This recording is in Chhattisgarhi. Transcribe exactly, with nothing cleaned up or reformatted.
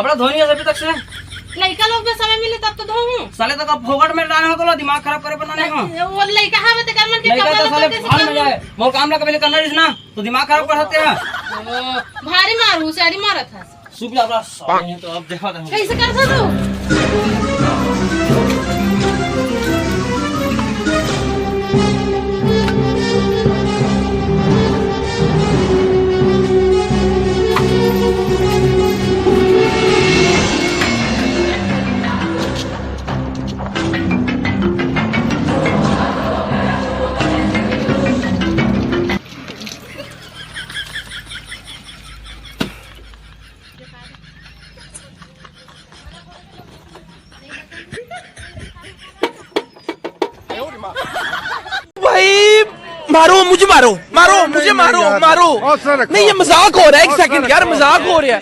कपड़ा धोनी है अभी तक से। लइका लोग में समय मिले तब तो धोहूं। साले तो कब फोकट में डालने को लो, दिमाग खराब करे पर ना नहीं हो। वो लइका हवे तेकर मन के लइका कपड़ा तो लत्ता साले कैसे फाड़ में धोहूं? जाए। मोर काम ला कभी करना रहिस ना, तो दिमाग खराब कर सकते हैं। ओ, भारी मारू, सारी मारत है। सुप जा बस। नहीं तो अब देखा था। कैसे कर सकते हो? भाई, मारो, मुझे मारो, मारो, नहीं, मुझे नहीं, मारो, यार। मारो। हौसला रखो, नहीं, ये हौसला। मजाक हो रहा है, एक हौसला सेकंड यार, रखो। मजाक हो रहा है।